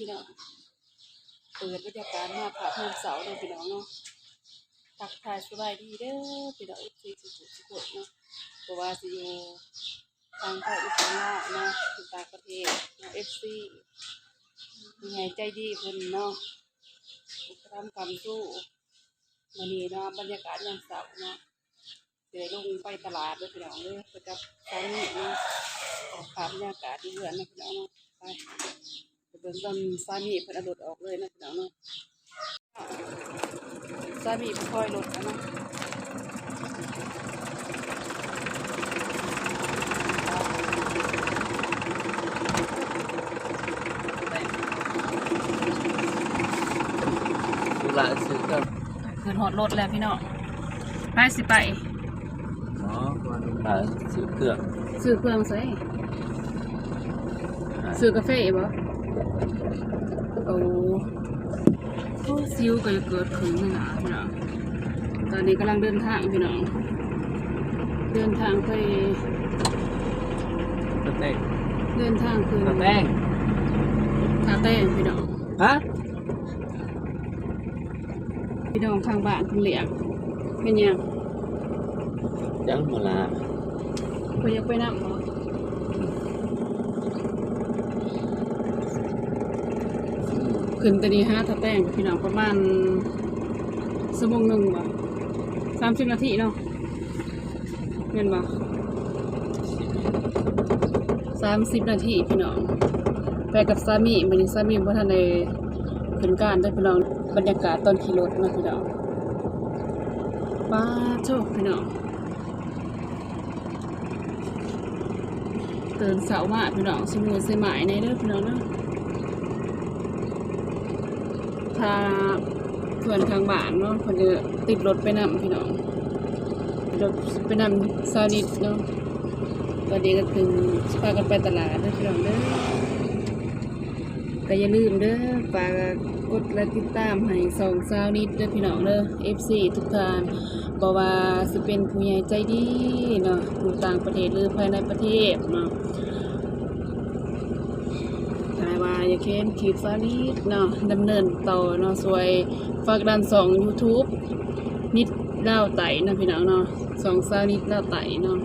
ພີ່ນ້ອງ ເປີດບັນຍາກາດມາພາບຍາມເຊົ້າເນາະພີ່ນ້ອງເນາະ. ທັກທາຍສະບາຍດີເດີພີ່ນ້ອງ ເອັຟຊີ ທຸກໆຄົນເນາະ ບໍ່ວ່າຊິຢູ່ທາງພາກອີສານລາວເນາະ ຢູ່ຕ່າງປະເທດເນາະ ເອັຟຊີ ຜູ້ໃຫຍ່ໃຈດີເພິ່ນເນາະ ອຸປະຖຳຄ້ຳຊູ. ມື້ນີ້ເນາະ ບັນຍາກາດຍາມເຊົ້າເນາະ ຊິໄດ້ລົງໄປຕະຫຼາດເດີພີ່ນ້ອງເດີ ໄປກັບສາມີເນາະ. ອອກພາບບັນຍາກາດຢູ່ເຮືອນເນາະພີ່ນ້ອງເນາະ. ໄປ ໄປເບິ່ງຕອນສາມີເພິ່ນເອົາລົດອອກເລີຍເນາະພີ່ນ້ອງເນາະ. ສາມີເພິ່ນຖອຍລົດແລ້ວເນາະ. ລູກຫຼານຊື້ເຄື່ອງ ຂຶ້ນຮອດລົດແລ້ວພີ່ນ້ອງ. ໃຜຊິໄປ? ອໍ ວ່າລູກຫຼານຊື້ເຄື່ອງ. ຊື້ເຄື່ອງໃສ? ຊື້ກາເຟບໍ? ໂອ້ ໂອ້ ສິວກໍຈະເກີດຂຶ້ນນີ້ນະພີ່ນ້ອງ. ຕອນນີ້ກຳລັງເດີນທາງພີ່ນ້ອງ ເດີນທາງໄປ ຕາແຕງ ເດີນທາງຂຶ້ນ ຕາແຕງ ທ່າແຕງພີ່ນ້ອງ. ຮະ? ພີ່ນ້ອງຂ້າງບ້ານເພິ່ນລຽກ ແມ່ນຫຍັງ? ຈັກບໍ່ລະ ເພິ່ນຢາກໄປນຳບໍ? ຂຶ້ນແຕ່ນີ້ຫາທ່າແຕງ ພີ່ນ້ອງ ປະມານຊົ່ວໂມງໜຶ່ງບໍ? ສາມສິບນາທີເນາະ. ແມ່ນບໍ່? ສາມສິບນາທີພີ່ນ້ອງ ໄປກັບສາມີ. ມື້ນີ້ສາມີບໍ່ທັນໄດ້ຂຶ້ນການເດີພີ່ນ້ອງ. ບັນຍາກາດຕອນຂີ່ລົດເນາະພີ່ນ້ອງ. ປາໂທ້ ພີ່ນ້ອງ ຕື່ນເຊົ້າມາພີ່ນ້ອງ ສະໝຸຍສະໝາຍແດ່ເດີພີ່ນ້ອງເດີ. ຖ້າເພື່ອນທາງບ້ານເນາະ ເພິ່ນຈະຕິດລົດໄປນຳພີ່ນ້ອງ ລົດໄປນຳສາວນິດເນາະ. ຕອນນີ້ກໍເຖິງ ຊິພາກັນໄປຕະຫຼາດເດີພີ່ນ້ອງເດີ. ກໍຢ່າລືມເດີ ຝາກກົດໄລກ໌ຕິດຕາມໃຫ້ຊ່ອງສາວນິດເດີພີ່ນ້ອງເດີ ເອັຟຊີທຸກທ່ານ ບໍ່ວ່າຊິເປັນຜູ້ໃຫຍ່ໃຈດີເນາະ ຢູ່ຕ່າງປະເທດ ຫຼື ພາຍໃນປະເທດເນາະ. ຖ້າວ່າຢາກເຫັນຄລິບສາວນິດເນາະ ດຳເນີນຕໍ່ເນາະ ຊ່ວຍຝາກດັນຊ່ອງຢູທູບນິດລາວໃຕ້ເນາະພີ່ນ້ອງເນາະ ຊ່ອງສາວນິດລາວໃຕ້ເນາະ.